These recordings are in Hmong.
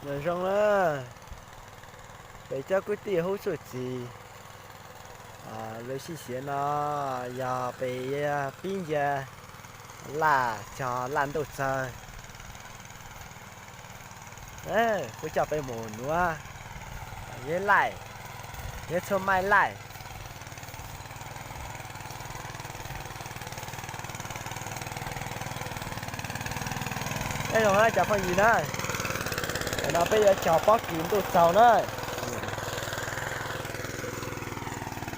Nyob zoo na, peb cov kwv tij hub txuj txiv, lub sij hawm no yog peb pib ncig laj cog laj ntuj txawg. Kuv coj peb mus nuav yeb laij, yeb txhua maij laij. Nyob zoo na cov phooj ywg na, ntawm no peb yuav cog pob kws ntuj txaug na.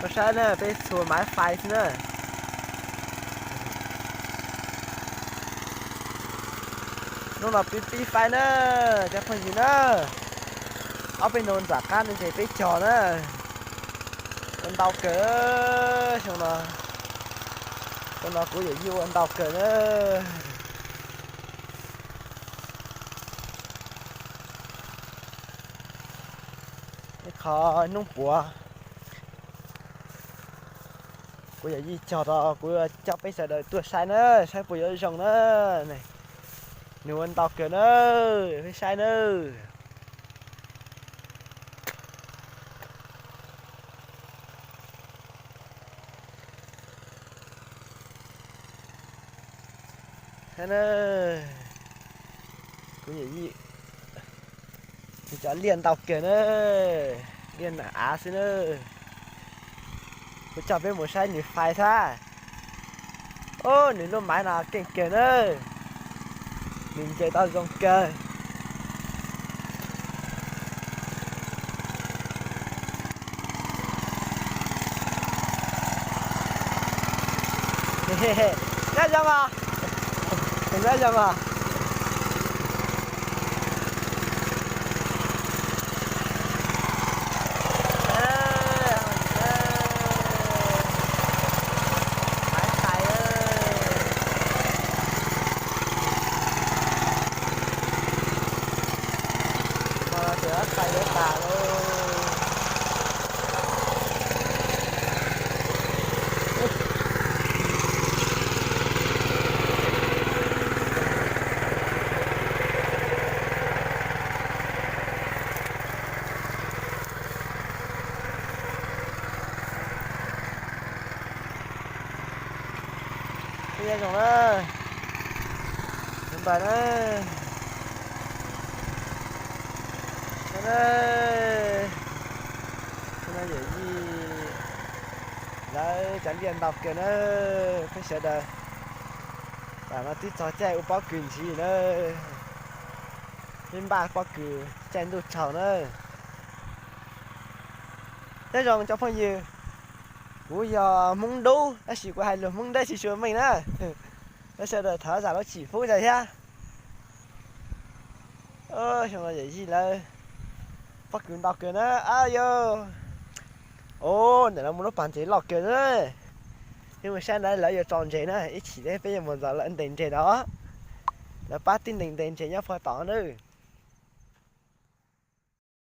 Koj saib na, peb txhua maiv fais xwb na. Hnub no pib pib fais na, cov phooj ywg na. Ob peb hnub tom qab no ces peb cog na. Ua ntau kawg, xyoo no, xyoo no kuv yawm yij ua ntau kawg na. Ib qho hnub puav kuv yawm yij cog rau, kuv coj peb sawv daws tuaj saib na, saib puas yuav zoo na. Nws ua ntau kawg na, peb saib na. Saib na, kuv yawm yij, nws cov liaj ntau kawg na, liaj nam av xwb na. Kuv coj peb mus saib nws fais thiab. Ub, nws lub maiv no keej kawg na, nws nce tau zoo kawg. Nyob zoo os, nyob zoo os. Peb nyob zoo na, npawg na, no yawm yij lawv cov liaj ntau kawg na, peb sawv daws. Tam no twb txog caij ua pob kws ntxiv na, peb npaj pob kws caij ntuj tsaug na. Nyob zoo cov phooj ywg, kuv yog Hmoob Dub tab sis kuv hais lus Hmoob Dawb tsis sua meej na. Peb sawv daws thov zam lub txim pub ntawd thiab. Xyoo no yawm yij lawv pob kws ntau kawg na. Au yau, ntawm no muaj lub pas ntses loj kawg na. Peb mus saib na, lawv yuav tso ntses na, ib chim peb yuav mus ntxov lawv ntes ntses no. Lawv pab tib ntes ntes ntses nyob puag tod na.